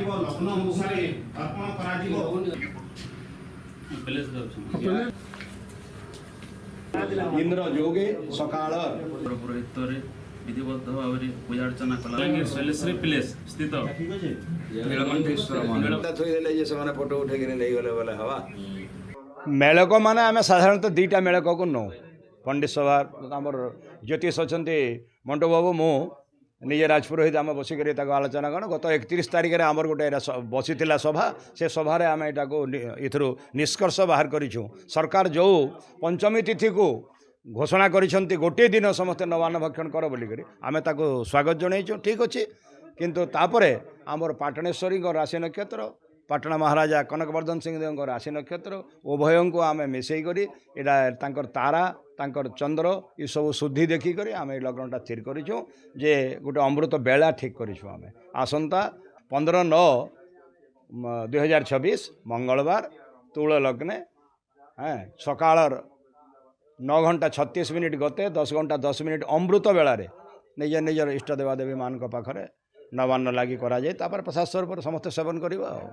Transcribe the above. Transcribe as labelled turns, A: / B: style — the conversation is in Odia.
A: କରାଯିବ। ଲଗ୍ନ ଅନୁସାରେ ଅର୍ପଣ କରାଯିବ।
B: ଇନ୍ଦ୍ର ଯୋଗେ ସକାଳ
C: ପୌରୋହିତ୍ୟରେ ବିଧିବଦ୍ଧ ଭାବରେ ପୂଜା ଅର୍ଚ୍ଚନା କଲା। ଶୈଳଶ୍ରୀ ପ୍ଲେସ୍ ସ୍ଥିତ
B: ଥୋଇଦେଲେ ଯେ ସେମାନେ ଫଟୋ ଉଠେଇକିରି ନେଇଗଲେ ବୋଲେ ହବା। ମେଳକ ମାନେ ଆମେ ସାଧାରଣତଃ ଦୁଇଟା ମେଳକକୁ ନେଉ। ପଣ୍ଡିତ ସଭା, ଆମର ଜ୍ୟୋତିଷ ଅଛନ୍ତି ମଣ୍ଟୁ ବାବୁ, ମୁଁ ନିଜେ ରାଜପୁରୋହିତ, ଆମେ ବସିକରି ତାକୁ ଆଲୋଚନା କରୁ। ଗତ 31 ତାରିଖରେ ଆମର ଗୋଟେ ଏଇଟା ବସିଥିଲା ସଭା। ସେ ସଭାରେ ଆମେ ଏଇଟାକୁ ଏଥିରୁ ନିଷ୍କର୍ଷ ବାହାର କରିଛୁ। ସରକାର ଯେଉଁ ପଞ୍ଚମୀ ତିଥିକୁ ଘୋଷଣା କରିଛନ୍ତି, ଗୋଟିଏ ଦିନ ସମସ୍ତେ ନବାନ୍ନ ଭକ୍ଷଣ କର ବୋଲିକରି, ଆମେ ତାକୁ ସ୍ୱାଗତ ଜଣାଇଛୁ, ଠିକ୍ ଅଛି। କିନ୍ତୁ ତାପରେ ଆମର ପାଟଣେଶ୍ୱରୀଙ୍କ ରାଶି ନକ୍ଷତ୍ର, ପାଟଣା ମହାରାଜା କନକବର୍ଦ୍ଧନ ସିଂହଦେବଙ୍କ ରାଶି ନକ୍ଷତ୍ର, ଉଭୟଙ୍କୁ ଆମେ ମିଶାଇ କରି ଏଇଟା ତାଙ୍କର ତାରା, ତାଙ୍କର ଚନ୍ଦ୍ର, ଏସବୁ ଶୁଦ୍ଧି ଦେଖିକରି ଆମେ ଏଇ ଲଗ୍ନଟା ସ୍ଥିର କରିଛୁ ଯେ ଗୋଟେ ଅମୃତ ବେଳା ଠିକ୍ କରିଛୁ ଆମେ। ଆସନ୍ତା 15/9/2026 ମଙ୍ଗଳବାର, ତୁଳ ଲଗ୍ନେ, ହଁ, ସକାଳର 9 ଘଣ୍ଟା 36 ମିନିଟ୍ ଗତେ 10 ଘଣ୍ଟା 10 ମିନିଟ୍ ଅମୃତ ବେଳାରେ ନିଜ ନିଜର ଇଷ୍ଟ ଦେବାଦେବୀମାନଙ୍କ ପାଖରେ ନବାନ୍ନ ଲାଗି କରାଯାଏ। ତାପରେ ପ୍ରସାଦ ସ୍ୱରୂପରେ ସମସ୍ତେ ସେବନ କରିବ। ଆଉ